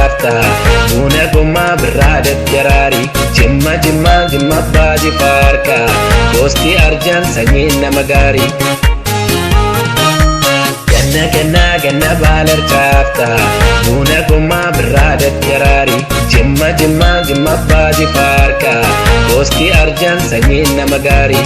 harcaafta, buna gommaa birraa daddaraari. Jimma jimma jimma abbaa jifaarka, gosti arjaan sanyiin nama gaarii. Ganna ganna ganna baala harcaafta, buna gommaa birraa daddaraari. Jimma jimma jimma abbaa jifaarka, gosti arjaan sanyiin nama gaarii.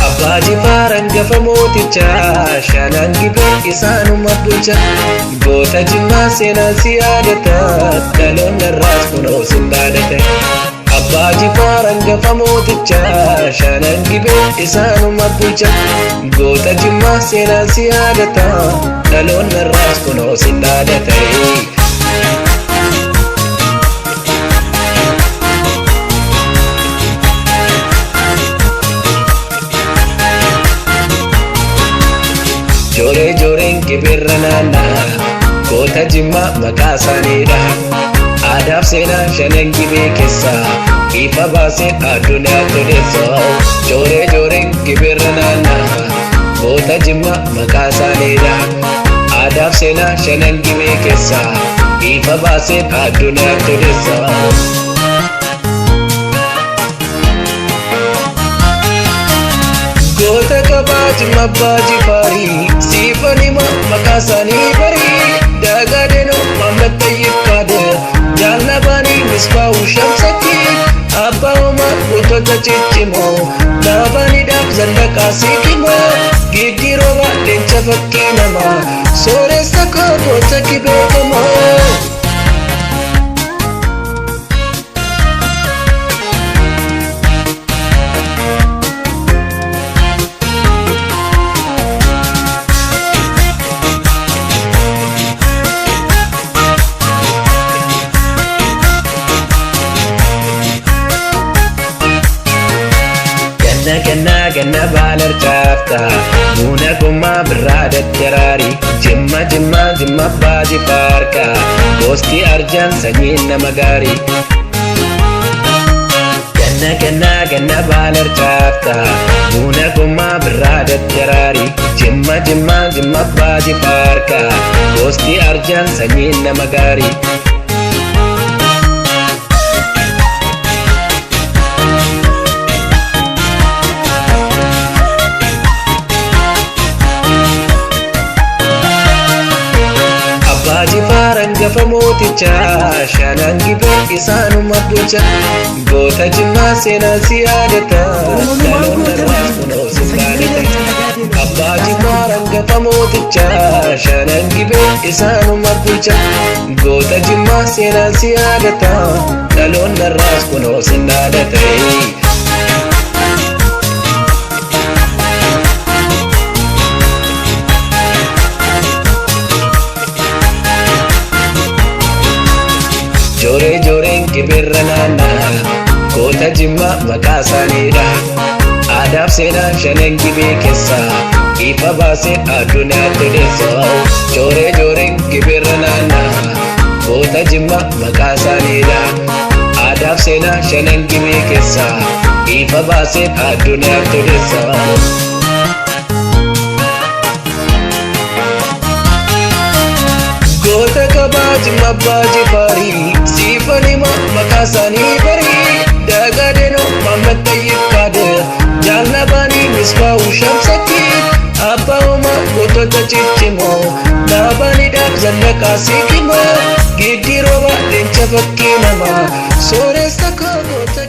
Abbaa Jifaar hangafa mootichaa, shanan gibee isaanuma bulcha. Goota Jimmaa seenaan si yaadata, dhaloonni har'aas kunoo sin dhaadata. Abbaa Jifaar hangafa mootichaa, shanan gibee isaanuma bulcha. Goota Jimmaa seenaan si yaadata, dhaloonni har'aas kunoo sin dhaadata. Jooree jooreen gibirra naannaa, goota Jimmaa maqaa isaaniidha. Aadaaf seenaa shanan gibee keessaa ifa baasee addunyaatti odeessa. Jooree jooreen gibirra naannaa, goota Jimmaa maqaa isaaniidha. Aadaaf seenaa shanan gibee keessaa ifa baasee addunyaatti odeessa. Goota qabaa Jimma abbaa Jifaarii, siifan hima maqaa isaanii barii. Daagaa Deenoo Maammed Tayyib Kaadir, Jaallabaanii Misbaa'u Shamsatti, Abbaa Homaa gootota ciccimoo, Laabaaniidhaaf Zallaqaa Siikimoo, Giddii Roobaa leenca fakkii namaa, sooressa koo goota beekamoo. Ganna ganna ganna baala harcaafta, buna gommaa birraa daddaraari. Jimma jimma jimma abbaa jifaarka, gosti arjaan sanyiin nama gaarii. Ganna ganna ganna baala harcaafta, buna gommaa birraa daddaraari. Jimma jimma jimma abbaa jifaarka, gosti arjaan sanyiin nama gaarii. Abbaa Jifaar hangafa mootichaa, shanan gibee isaanuma bulcha. Goota Jimmaa seenaan si yaadata, Oromoon dhaloonni goota har'aas kunoo sin sanyii dhaadata. leenca nagaa deemu. Abbaa Jifaar hangafa mootichaa, shanan gibee isaanuma bulcha. Goota Jimmaa seenaan si yaadata, dhaloonni har'aas kunoo sin dhaadata. Jooree jooreen gibirra naannaa, goota Jimmaa maqaa isaaniidha. Aadaaf seenaa shanan gibee keessaa ifa baasee addunyaatti odeessa. Jooree jooreen gibirra naannaa, goota Jimmaa maqaa isaaniidha. Aadaaf seenaa shanan gibee keessaa ifa baasee addunyaatti odeessa. Goota qabaa Jimma abbaa Jifaarii, siifan hima maqaa isaanii barii. Daagaa Deenoo Maammed Tayyib Kaadir, Jaallabaanii Misbaa'u Shamsatti, Abbaa Homaa gootota ciccimoo, Laabaaniidhaaf Zallaqaa Siikimoo, Giddii Roobaa leenca fakkii namaa, sooressa koo goota.